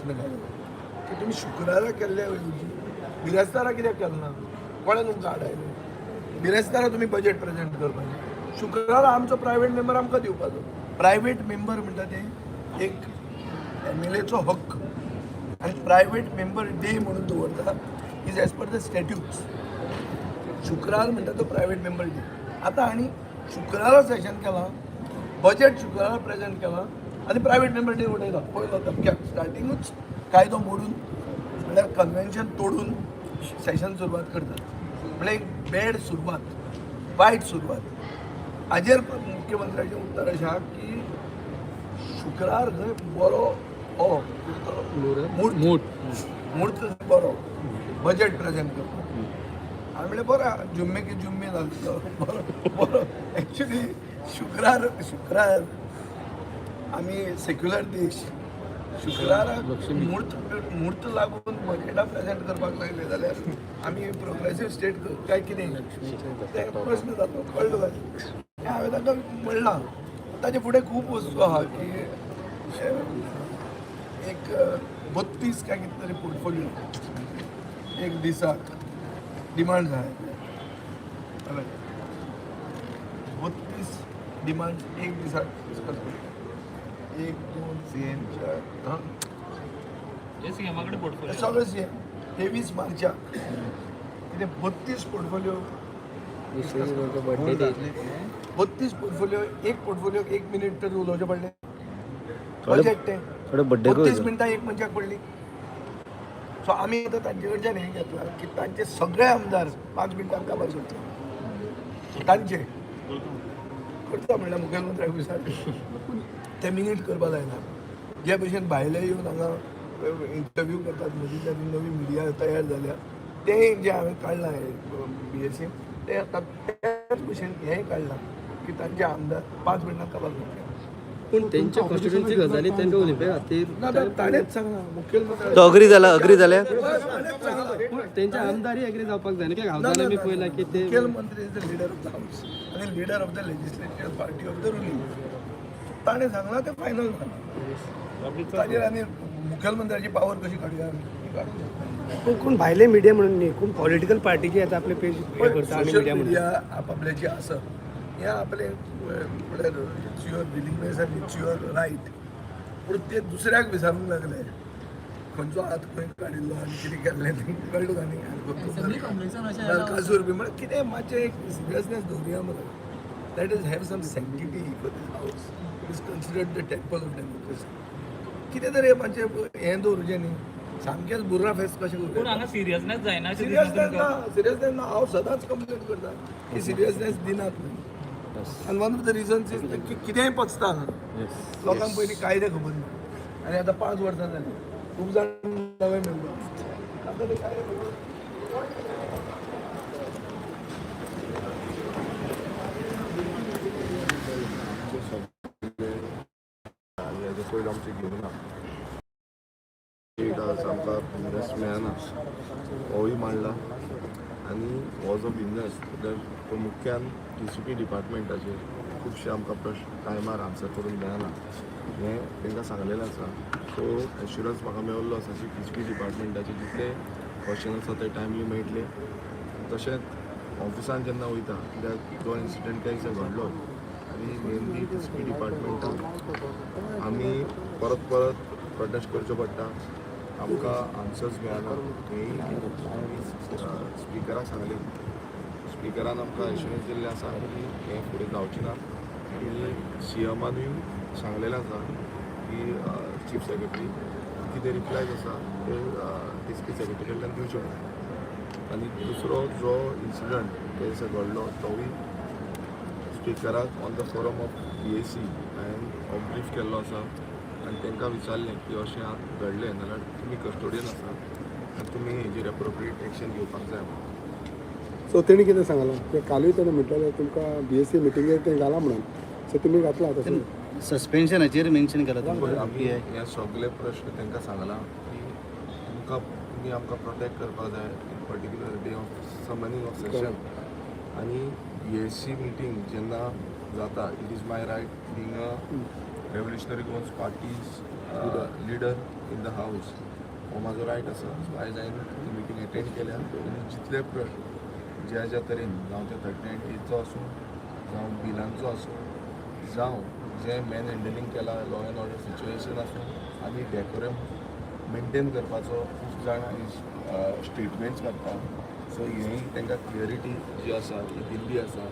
प्रस्न घालो की तुमी शुक्रारा केल्ले ऐवजी बिरेस्तारा कित्याक केलें ना? कोणें तुमकां आडायलें? बिरेस्तारा तुमी बजेट प्रेजेंट करपाचें, शुक्रारा आमचो प्रायवेट मेंबर आमकां दिवपाचो. प्रायवेट मेंबर म्हणटा तें एक एमएलएचो हक्क आनी प्रायवेट मेंबर डे म्हणून दवरता is as per the statutes. शुक्रार म्हणटा तो प्रायवेट मेंबर डे. आतां आनी शुक्रारा सेशन केलां, बजेट शुक्रारा प्रेजेंट केलां आनी प्रायवेट मेंबर डे उडयला. पयलो धपक्याक स्टार्टिंगूच कायदो मोडून, म्हणल्यार कन्व्हेन्शन तोडून सेशन सुरवात करतात, म्हणल्यार एक बॅड सुरवात, वायट सुरवात. हाजेर मुख्यमंत्र्याचें उत्तर अशें आहा की शुक्रार खंय बरो हो कितें तो म्हूर्त, म्हूर्त बरो बजेट प्रेजेंट करपाक. हांवें म्हणलें बरें आहा, जुम्मे की जुम्मे जालो बरो बरो. एक्चुली शुक्रार, शुक्रार आमी सेक्युलर देश, शुक्राराक म्हूर्त, म्हूर्त लागून बजेटां प्रेजेंट करपाक लागले जाल्यार आमी प्रोग्रेसीव स्टेट काय कितें ते प्रश्न जालो. कळ्ळो तुका? हें हांवें तांकां म्हणलां. ताचे फुडें खूब वस्तू आहा की एक 32 काय कितें तरी पोर्टफोलिओ एक दिसाक डिमांड आहा. हय, 32 डिमांड एक दिसाक डिस्कस करता. एक, दोन, तीन, चार, हां. हे सीएमा कडेन पोर्टफोलिओ. सगळें सीएम. 23 मार्चाक कितें 32 पोर्टफोलिओ, 32 पोर्टफोलिओ. एक पोर्टफोलिओ एक मिनीट तर उलोवचें पडलें. बजेट तें. थोडे बड्डे. 32 मिनटां एक मनशाक पडली. सो आमी आतां तांचे कडच्यान हें घेतलां की तांचे सगळे आमदार 5 मिनटां काबार करतले. तांचे करता म्हणल्यार मुखेलमंत्र्याक विचार, ते मिनीट करपा जायना. जे भशेन भायले येवन हांगा इंटरव्यू करतात, मदींतल्यान नवी मिडिया तयार जाल्या, तें जें हांवें काडलां बीएसी तें आतां त्याच भशेन हेंय काडलां की तांचे आमदार 5 मिनटां काबार करतले. पूण तेंच्या कॉन्स्टिट्युएन्सी गजाली तांकां उलोवपा खातीर. ना, ताणेंच सांगलां मुखेलमंत्री. तो अग्री जाला? अग्री जाल्या? ताणेंच सांगलां. पूण तेंचे आमदारय एग्री जावपाक जाय न्ही, कित्याक हावजान आमी पळयलां की ते मुख्यमंत्री is the leader of the house आणि leader of the legislature party of the ruling. ताणें सांगलां तें फायनल जालां. ताजेर आनी मुखेलमंत्र्याची पावर कशी काडुया आमी? ती काडूंक शकना. कोण कोण भायले मिडिया म्हणून न्ही, कोण पॉलिटिकल पार्टीचे आतां आपले पेज हे करता आनी सोशल मिडिया म्हणून. मिडिया आपापल्याची आसत, हें आपलें म्हळ्यार it's your willingness आनी it's your right. पूण ते दुसऱ्याक विचारूंक लागले खंयचो हात खंय काडिल्लो आनी कितें केल्लें तें. कळ्ळें तुका न्ही? नरकासूर बी म्हळ्यार कितें. मातशें एक सिरियसनेस दवरुया मरे. Let us have some sanctity for this house. Is considered the temple of democracy. कितें तरी मातशें हें दवरुचें न्ही, सामकेंच बुर्रा फेस्त कशें पूण करूं? हांगा सिरियसनेस जायना अशें दिसना सिरियसनेस तुमकां? ना, सिरियसनेस ना. हांव सदांच कंप्लेन करता की सिरियसनेस दिनात न्ही. आनी one of the reasons is की कितेंय पचता हांगा. लोकांक पयलीं कायदे खबर ना आनी आतां 5 वर्सां जालीं, खूब जाण नवे मेंबर, आतां ते कायदे खबर. आनी हेजे पयलो आमचें घेवना एक आज आमकां बिजनेस मेळना, होय मांडला. आनी हो जो बिजनेस प्रामुख्यान टीसीपी डिपार्टमेंटाचेर खुबशे आमकां प्रश्न टायमार आन्सर करून मेळना हें तांकां सांगलेलें आसा. सो एश्युरन्स म्हाका मेळिल्लो आसा की टीसीपी डिपार्टमेंटाचे जितले क्वेश्चन आसा ते टायमली मेळटले. तशेंच ऑफिसान जेन्ना वयता, कित्याक जो इन्सिडंट त्या दिसा घडलो आनी मेनली टीसीपी डिपार्टमेंटान आमी परत परत प्रोटेस्ट करच्यो पडटा, आमकां आन्सर्स मेळना हें स्पिकराक सांगलें. स्पिकरान आमकां एश्युरन्स दिल्लें आसा की हें फुडें जावचें ना. आनी सी एमानूय सांगलेलें आसा की चीफ सेक्रेटरी कितें रिप्लायज आसा ते टीसीपी सेक्रेटरी कडल्यान दिवचे म्हणून. आनी दुसरो जो इन्सिडंट त्या दिसा घडलो तोवूय स्पिकराक on the forum of PAC हांवें हो ब्रीफ केल्लो आसा आनी तांकां विचारलें की अशें आतां घडलें नाल्यार तुमी कस्टोडियन आसा आनी तुमी हेजेर एप्रोप्रिएट एक्शन घेवपाक जाय म्हणून. सो तेणी कितें सांगलां ते कालूय तेणें म्हटलेलें तुमकां बीएसी मिटिंगेर तें घालां म्हणून. सो तुमी घातला तशें? सस्पेन्शनाचेर मेन्शन केला. पळय, आमी हे सगळे प्रश्न तांकां सांगलां की तुमकां तुमी आमकां प्रोटेक्ट करपाक जाय in particular day of summoning of session. आनी पीएसी मिटींग जेन्ना जाता, it is my right being a Revolutionary Goans Party's leader in the house हो म्हाजो रायट आसा. सो आयज हांवें ती मिटींग एटेंड केल्या आनी जितले प्रश्न ज्या ज्या तरेन, जावं ते 39Aचो आसूं, जावं बिलांचो आसूं, जावं जें मॅन हँडलिंग केलां, लॉ एंड ऑर्डर सिच्युएशन आसूं आनी डेकोरम मेनटेन करपाचो खूब जाण आयज स्टेटमेंट्स करता, सो हेंय तांकां क्लियरिटी जी आसा ती दिल्ली आसा,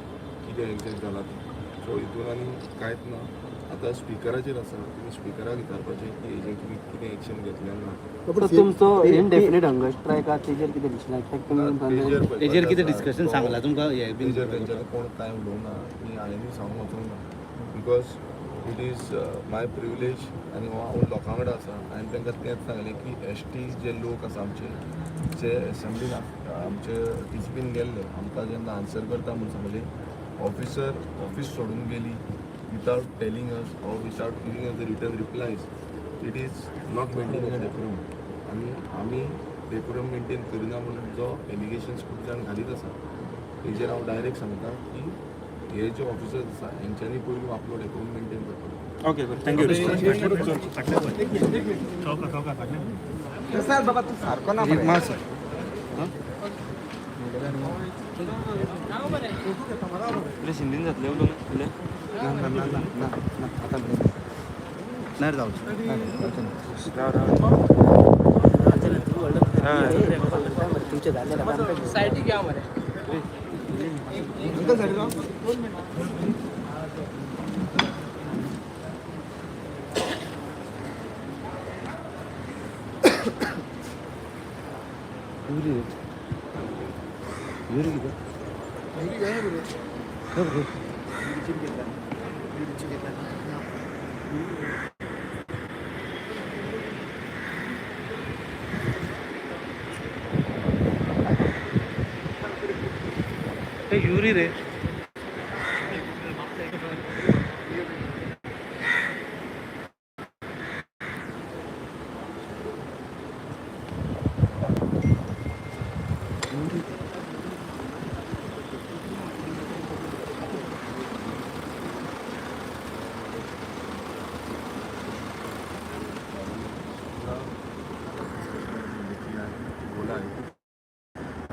कितें एग्जॅक्ट जालां तें. सो हितून आनी कांयच ना, आतां स्पिकराचेर आसा, तुमी स्पिकराक विचारपाचें की हेजेर तुमी कितें एक्शन घेतलें ना. तुमचो इनडेफिनेट हंगर स्ट्रायक आसा, तेजेर कितें दिसना कित्याक तुमी तेजेर कितें डिस्कशन सांगलां तुमकां हें बीन? तेजेर तेंच्यांनी कोण कांय उलोवंक ना आनी हांवेंय सांगूंक वचूंक ना, because it is my privilege आनी हो हांव लोकां वांगडा आसा. हांवें तांकां तेंच सांगलें की एस टी जे लोक आसा आमचे, जे एसेंब्लीन आमचे टीसीपीन गेल्ले, आमकां जेन्ना आन्सर करता म्हूण सांगलें, ऑफिसर ऑफीस सोडून गेली without telling us or without giving us the written replies. It is not maintaining a decorum आनी आमी डेकोरम मेंटेन करिना म्हणून जो एलिगेशन्स खूब जाण घालीत आसा, तेजेर हांव डायरेक्ट सांगता की हे जे ऑफिसर्स आसा हेंच्यांनी पयलू आपलो डेकोरम मेंटेन करपाक. ओके, बरें, thank you. शिंदीन जातले उलोवंक फुडें. नाही रे जावचें. तुमचे झाले. सायडीक या मरे. युरी कितें? खबर युरी रे. किया है, बोला है,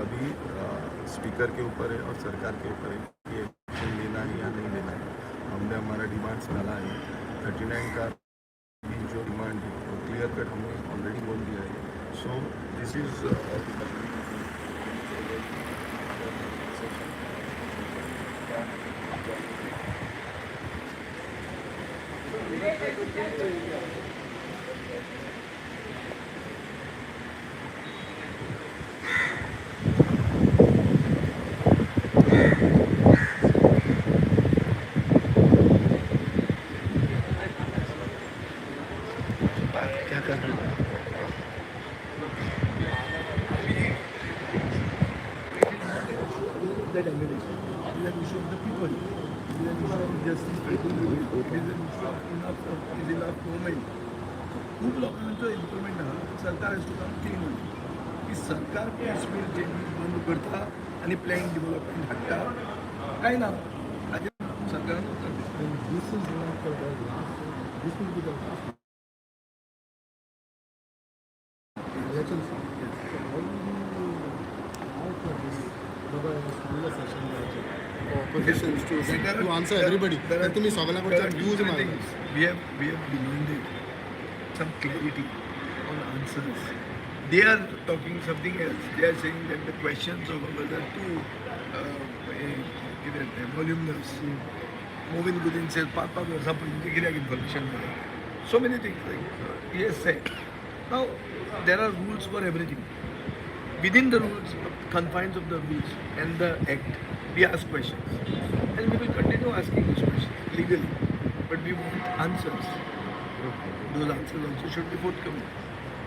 अभी स्पीकर के ऊपर है और सरकार के ऊपर है कि एक्शन लेना है या नहीं लेना है. हमने हमारा डिमांड्स डाला है. 39 का भी जो डिमांड है वो क्लियर कट हमने ऑलरेडी बोल दिया है. So this is that ammunition. It is an issue of the people. It is an issue of justice. It is an issue of enough of is enough moment. खूप लोकांचो improvement आहा. सरकार has to come clean की सरकार piece changes बंद करता आनी plan development हाडटा काय ना, हाजेर सरकारान उत्तर दिवचें. This is not the last, this will be the last elections. So how will you out for this? बाबा फुडल्या Seshan oppositions to answer everybody. There are तुम्ही सगळ्या there are कडच्यान two, views three मागला. Things. We have demanded some clarity on answers. They are talking something else. They are saying that the questions of ours are too कितें तें voluminous. Moving within says पांच पांच वर्सां पयलींचें कित्याक information मेळ्ळें. So many things like he has said. Now there are rules for everything. Within the rules, confines of the rules and the act, we ask questions. And we will continue asking those questions legally. But we want answers. Those answers also should be forthcoming.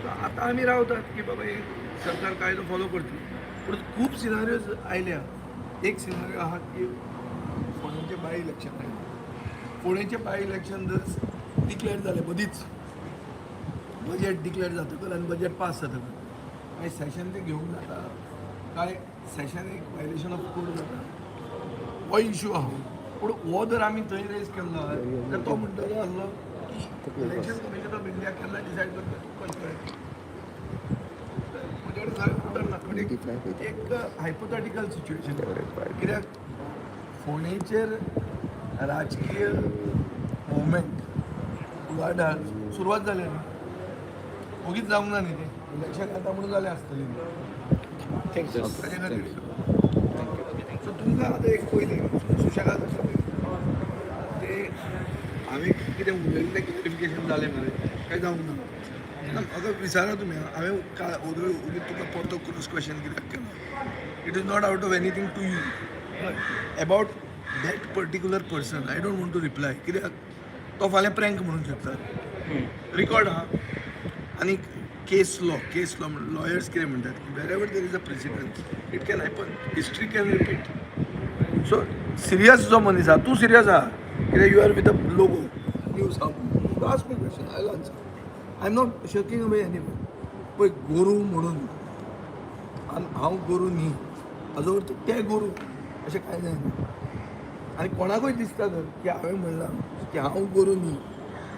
So आता आम्ही रावतात की बाबा हे सरकार कायदो follow करतली, पूण खूब सिनारियोज आयल्या. एक सिनारियो आहा की फोंडेंचें बाय इलेक्शन आयलें. फोंडेंचें बाय इलेक्शन जर डिक्लेअर जालें मदींच, बजेट डिक्लेअर जातकच आनी बजेट पास जातकच, मागीर सेशन तें घेवंक जाता काय सेशन एक वायलेशन ऑफ कोड जाता, हो इशू आहा. पूण हो जर आमी थंय रेज केल्लो जाल्यार तो म्हणटलो आसलो की इलेक्शन कमिशन ऑफ इंडिया केन्ना डिसायड करता तूं कशें कळटा? म्हजे कडेन सारकें उत्तर ना, पण एक हायपोथेटिकल सिच्युएशन. कित्याक फोंडेचेर राजकीय मुवमेंट उलाढाल सुरवात जाल्या न्ही, ओगीच जावंक ना न्ही तें. इलेक्शन येता म्हणून जालें आसतलें न्ही. ताजे खातीर सो तुमकां आतां एक पयलीं सुशेगाद आसा ते हांवें कितें उलयलें तें क्लॅरिफिकेशन जालें मरे काय जावंक ना? ना, म्हाका विचारा तुमी. हांवें ओदूय ओगीच तुका परतो क्रॉस क्वेश्चन कित्याक केलो, it is not out of anything to you. About that particular person I don't want to reply, कित्याक तो फाल्यां प्रँक म्हणूंक शकता. रिकॉर्ड आहा आनी केस लॉ लॉयर्स कितें म्हणटात की wherever there is a precedence, it can happen, history can repeat. So serious जो मनीस आहा, तूं सिरियस आहा कित्याक you are with a logo news आहा. Ask me question, I answer. I am not shirking away any. पळय, गोरू म्हणून हांव गोरू न्ही, हाजो अर्थ ते गोरू अशें कांय जायना. आनी कोणाकूय दिसता जर की हांवें म्हणलां की हांव गोरू न्ही,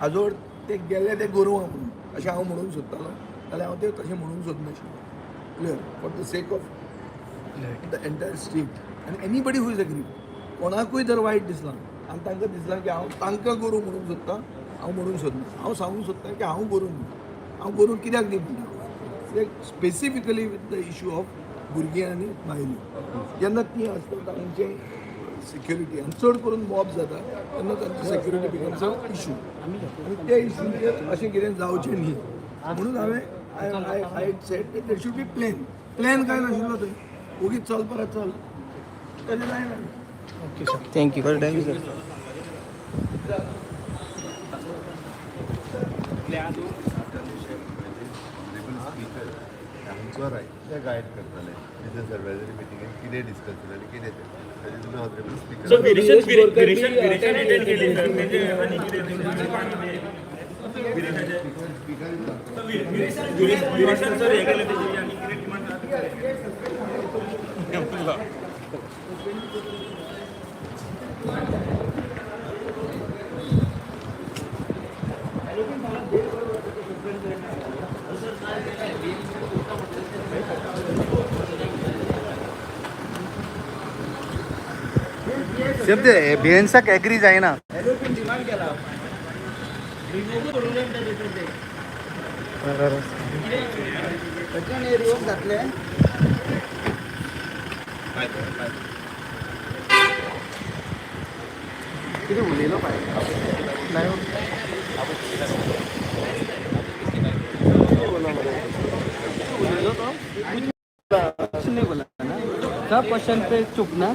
हाजो अर्थ ते गेले ते गोरवां म्हणून अशें हांव म्हणूंक सोदतालो जाल्यार हांव ते तशें म्हणूंक सोदनाशिल्लें. Clear? For the sake of the entire state आनी एनीबडी who is agree, कोणाकूय जर वायट दिसलां आनी तांकां दिसलां की हांव तांकां गोरू म्हणूंक सोदतां, हांव म्हणूंक सोदना. हांव सांगूंक सोदतां की हांव गोरू न्ही. हांव गोरू कित्याक न्ही म्हणटा, कित्याक specifically with the issue of भुरगीं आनी बायलो जेन्ना तीं आसता तांचें सिक्युरिटी आनी चड करून मॉब जाता तेन्ना तांची सिक्युरिटी बिकम्स अ इशू. आनी त्या इशूचेर अशें कितें जावचें न्ही म्हणून हांवें I said there should be plan. Plan कांय नाशिल्लो थंय. ओगीच चल परत चल तशें जायना. Thank you. Thank you sir. Speaker आमचो रायट ते गायड करतले. बिजनेस एडवायजरी मिटिंगेन कितें डिस्कस जालें, कितें तें, ताजेर तुमी ऑनरेबल स्पीकर. विरेशन विरेशन विरेशन अटेंड केली सर, तेजे आनी कितें? विरेशन सर हे केलें, तेजी आनी कितें डिमांड? सेम ते एबियन्साक एग्री जायना. डिमांड केला रिवोक जातले. कितें उलयलो पाय नाही. उलयलो तो, कुछ नहीं बोला ना. सब क्वेश्चन पे चुप ना.